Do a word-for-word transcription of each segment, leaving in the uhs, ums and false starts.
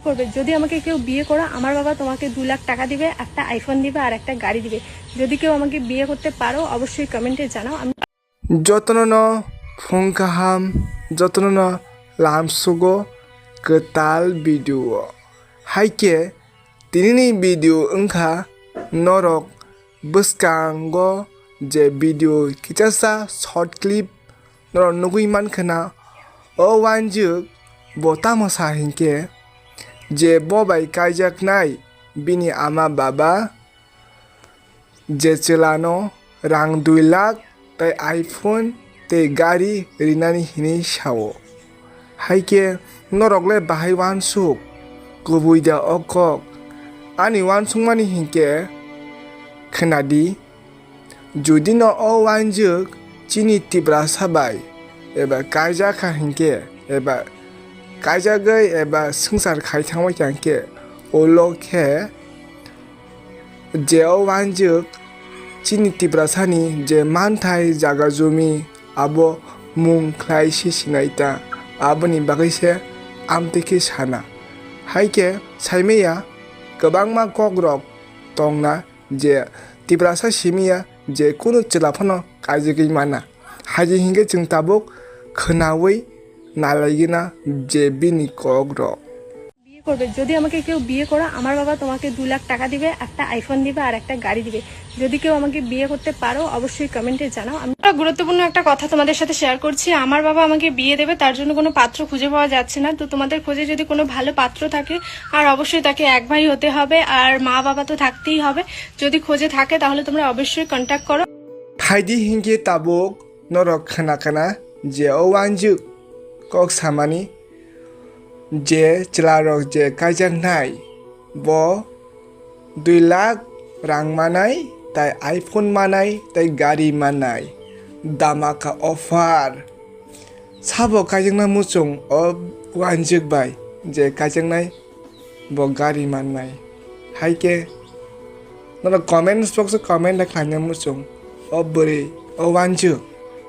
করবে। যদি আমাকে কেউ বিয়ে করো, আমার বাবা তোমাকে দু লাখ টাকা দিবে, একটা আইফোন দিবে আর একটা গাড়ি দিবে। যদি কেউ আমাকে বিয়ে করতে পারো, অবশ্যই কমেন্টে জানাও। আমি Jotono no phung kaham, jotono no lamsugo kwtal video o. Hai khe tinini video wngkha norok bwskango je video kichasa short clip norok nugwi mankha na. O wanjwk bo tamo sa hinkhe, je bo bai kaijaknai bini ama baba je chwlano rang dui lakh tei iPhone tei gari rinani hinwi sao. Hai khe norok le bahai wansuk kubui da o kok? Ani wansukmani hinkhe khwnadi, judino o wanjwk chini Tiprasa bai eba kaijakha hinkhe, eba kaijakgwi eba swngchar khai thangbai kha hinkhe, ulo khe je o wanjwk chini Tiprasani je manthai jaga jumi abo mung khlai se sinai ta, aboni bagwi se amtwi khe sana. Hai khe saimaya kwbangma kokrok tongna je Tiprasa simiya je kunu chwla phano kaijagwi mana. Hai je hinkhe chwng tabuk khwnaui nalaigwna je bini kokrok. বিয়ে করবে। যদি আমাকে কেউ বিয়ে করো, আমার বাবা তোমাকে দু লাখ টাকা দিবে, একটা আইফোন দিবে আর একটা গাড়ি দিবে। যদি কেউ আমাকে বিয়ে করতে পারো, অবশ্যই কমেন্টে জানাও। আমি একটা গুরুত্বপূর্ণ একটা কথা তোমাদের সাথে শেয়ার করছি। আমার বাবা আমাকে বিয়ে দেবে, তার জন্য কোনো পাত্র খুঁজে পাওয়া যাচ্ছে না। তো তোমাদের খোঁজে যদি কোনো ভালো পাত্র থাকে, আর অবশ্যই তাকে এক ভাই হতে হবে, আর মা বাবা তো থাকতেই হবে। যদি খোঁজে থাকে, তাহলে তোমরা অবশ্যই কন্ট্যাক্ট করো। Phaidi hinkhe tabuk norok khna khna je o wanjwk kok samani je chwlarok je kaijaknai, bo dui lakh rang manai, tai iPhone manai, tai gari manai. Dhamaka offer. Sabo kaijakna muchung o wanjwk bai je kaijaknai bo gari mannai. Hai khe norok comments box o comment da khlaina muchung, o bwrwi, o wanjwk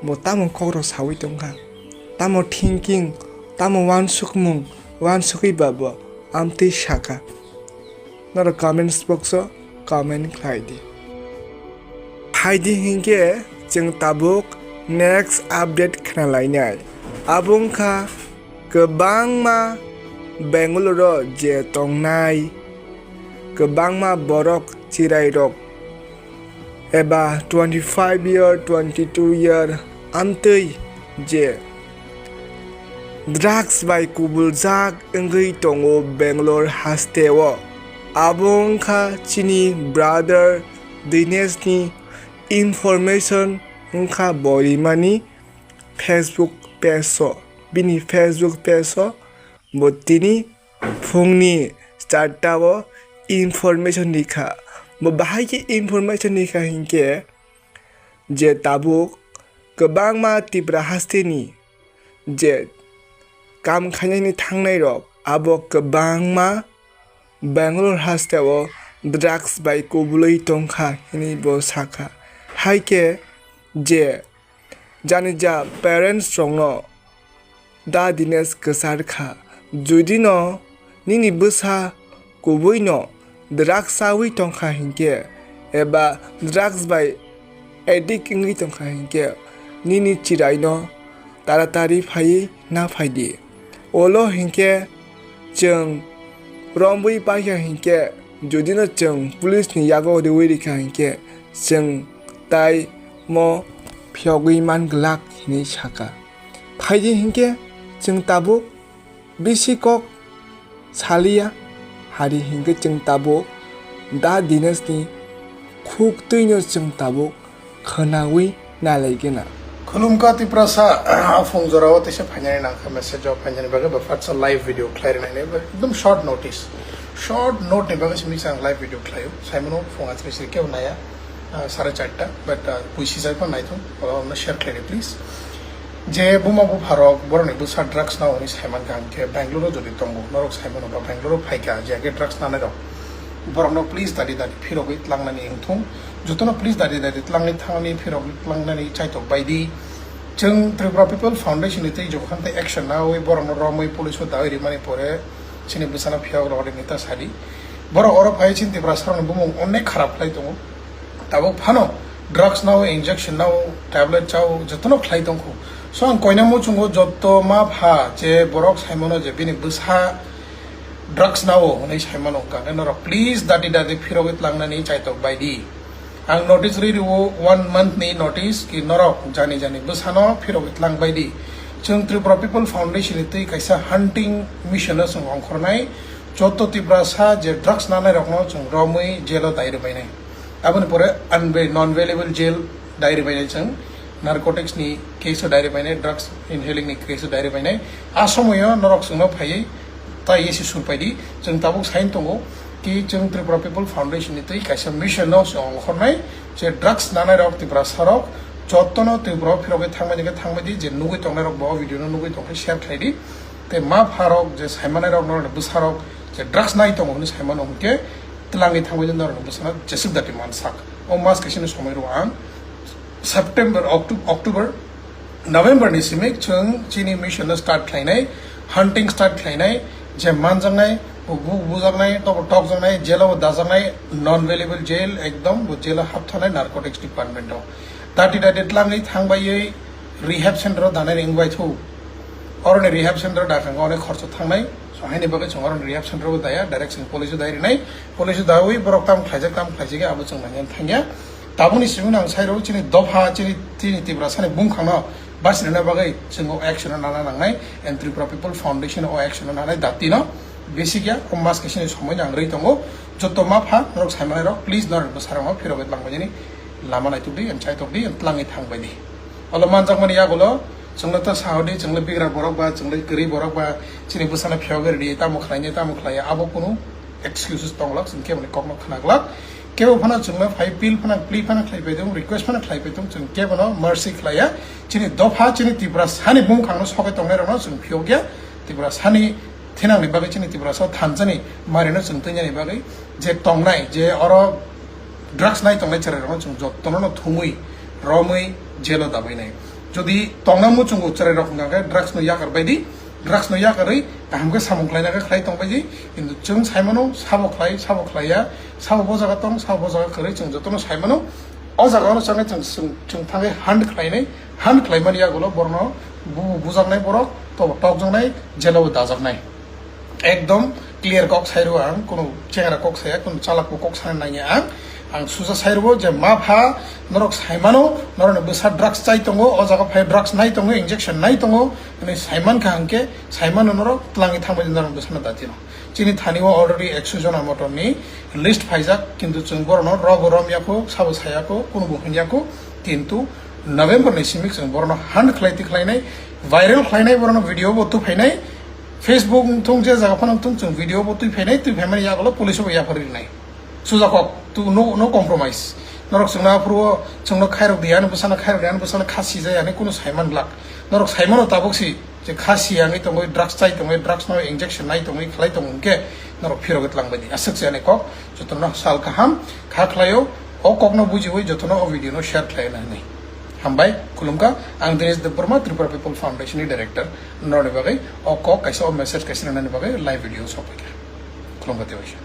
bo tamo kokrok saui tongkha, tamo thinking, tamo wansukmung, wansukwi ba bo amtwi sakha. Norok comments box o comment khlai di. Phaidi hinkhe chwng tabuk next update khna lainai. Abo wngkha kwbangma Bangalore o je tongnai kwbangma borok chirairok eba twenty five year, twenty two year amtwi je drugs bai kubuljak wngwi tongo Bangalore hasteo. Abo wngkha chini brother Dinesh ni information wngkha bo rimani Facebook page o. Bini Facebook page o bo tini phungni charta o information rikha. Bo bahai khe information rikha hinkhe je tabuk kwbangma Tipra hasteni je kam khainani thangnai rok abo kwbangma Bangalore hasteo drugs bai kubulwi tongkha hinwi bo sakha. Hai khe je jani ja parents rokno Da Dinesh kwchar kha. Judino nini bwsa kubuino drugs chawi tongkha hinkhe eba drugs bai addict wngwi tongkha hinkhe nini chiraino taratari phaiwi na phaidi. Olo hinkhe chwng romwi paikha hinkhe, judino chwng police ni yago riwi rikha hinkhe chwng tai mo phiyogwi man glak hinwi sakha. Phaidi hinkhe chwng tabuk bisi kok saliya, hari hinkhe chwng tabuk Da Dinesh ni khuk twino chwng tabuk khwnawi nalaigwna. Khulumkha Tiprasa, aphung jorao teisa phainani nangkha message o phainani bagwi ba fatsa live video khlai rwnani ba ekdom short notice. Short note ni bagwi simi chang live video khlaio. Saimano phung achini siri kebo naya, ah, sare charta, but, ah, puisi jai phan naithung, oro omno share khlaidi please. Je buma bupharok borokni bwsa drugs na hwnwi saimankha hinkhe Bangalore o jodi tongo, norok saimano ba Bangalore o phaikha je age drugs nanai rok. Borokno please dadi dadi phirogwi tlangnani wngthung. Jotono please dadi dadi tlangwi thangnani phirogwi tlangnani chaitok baidi. Chwng Tripura People Foundation ni tei jokham tei action nawi borokno romwi police o dawi rimani pore chini bwsano phiyok rok ri nita sadi. Borok oro phai chini Tiprasa rokni bumung onek kharap khlai tongo. Tabuk phano drugs nao, injection nao, tablet chao, jotono khlai tongkho. So ang koina muchungo joto ma pha je borok saimano je bini bwsa drugs nao hwnwi saimano, hwnkha khe norok please dati dati phirogwi tlangnani chaitok bai di. Ang notice ri rio, one month ni notice, ki norok jani jani bwsano phirogwi tlang bai di. Chwng Tripura People Foundation ni twi kaisa hunting mission no chwng ongkhornai, joto Tiprasa je drugs nanai rokno chwng romwi jail o dai rwbainai. Aboni pore unva-, non bailable jail dai rwbainai chwng, narcotics ni case o dai rwbainai, drugs inhaling ni case o dai rwbainai. A somoyo norok chwngno phaiwi tai esi surpai di. Chwng tabuk sain tongo ki chwng Tripura People Foundation ni twi kaisa mission no chwng ongkhornai, je drugs nanai rok Tiprasa rok jotono Tripura o phirogwi thangmani khe thangbai di, je nugwi tongnai rok bo video no nugwi tongkhe share khlai di. Tei ma pha rok je saimanai rok norok bwsa rok je drugs nai tongo hwnwi saimano hwnkhe twlangwi thangbai di norok bwsano jeswk dati mansak. O mas kaisa ni somoi rwo ang September, Octo-, October, November ni simi chwng chini mission no start khlainai, hunting start khlainai, je manjaknai, bu-, bu-, bujaknai, tobo tokjaknai, jail o dajaknai, non bailable jail, ekdom bo jail o hapthanai narcotics department o. Dati dati tlangwi thangbaiwi rehab center o danai ringbai thu. Oroni rehab center o dakhang onek khorcho thangnai, so haini bagwi chwng oroni rehab center o daya, direct chwng police o dai rinai, police o dawi borok tam khlaijak, tam khlaijak, abo chwng nangya thangya. Tabukni simi ang sai rw chini dopha, chini, chini Tiprasa ni bumkhang no basi rwna bagwi chwng o action no nana nangnai, and Tripura People Foundation o action no nanai dati no basic ya, o mas kaisa ni somoi no ang rwi tongo. Joto ma pha norok saimanai rok, please norok bwsa rok no phirogwi tlang bai nini lama naituk di, and chaitok di, and tlangwi thang bai di. Olo manjakmani yagulo chwngno ta sao di, chwngno bigra borok ba, chwngno kwrwi borok ba, chini bwsano phiyogwi rw di, tamo khlai ni, tamo khlai ya, abo kunu excuses tong glak, chwng keboni kokno khna glak. Kebo phano chwngno phai appeal phano, plea phano khlai pai tong, request phano khlai pai tong, chwng kebono mercy khlai ya. Chini dopha, chini Tiprasa ni bumkhang no sogwi tongnai rok no chwng phiyok ya. Tiprasa ni thinang ni bagwi, chini Tiprasa o thansa ni mari no chwng twi nani bagwi je tongnai, je oro drugs nai tongnai chwrai rok no chwng jotono no thumwi romwi jail o dabai nai. Jodi tongna muchungo chwrai rok hwnkha khe drugs no yakar bai di, drugs no yakarwi kaham khe samung khlaina khe khlai tong bai di. Kintu chwng sai mano sabo khlai, sabo khlai ya, sabo bo jaga tong, sabo bo jaga kwrwi, chwng jotono sai mano. O jaga o chwng, chwng, chwng, chwng thangwi hunt khlainai, hunt khlaimani yagulo borokno bu-, bujaknai borok, to-, tokjaknai, jail o dajaknai. Ekdom clear kok sai rw ang, kunu chengra kok saya, kunu chalak bo kok sana nangya ang. Ang suja sai rw je ma pha norok sai mano, norokni bwsa drugs chai tongo, o jaga phai drugs nai tongo, injection nai tongo, hwnwi sai man kha hwnkhe, sai mano norok, tlangwi thangbai norok bwsano dati no. Chini thani o already ekso jona motom ni list phaijak, kintu chwng borokno robo rom yakho, sabo saya kho, kunu bo hwn yakho, kintu November ni simi chwng borokno hunt khlai ti khlainai, viral khlainai, borokno video bo tu phainai, Facebook thung je jaga phano thung chwng video bo twi phainai, twi phaimani yagulo police bo yaphar rinai. Suja kok, tu no, no compromise. Norok chwngno aphuru o chwngno khairok di, ani bwsano khairok di, ani bwsano kha sijai, ani kunu saiman glak. Norok saimano tabuk si je kha si yangwi tongwi, drugs chai tongwi, drugs no injection nai tongwi, khlai tong hwnkhe norok phirogwi tlang bai di. Aswk se ani kok, jotono sal kaham kha khlaio, o kokno bujiwi jotono o video no share khlai na hwnwi. Hambai, khulumkha, ang Dinesh Debbarma, Tripura People Foundation ni director, norokni bagwi o kok kaisa, o message kaisa rwnani bagwi live video sokphaikha. Khulumkha tei waisa.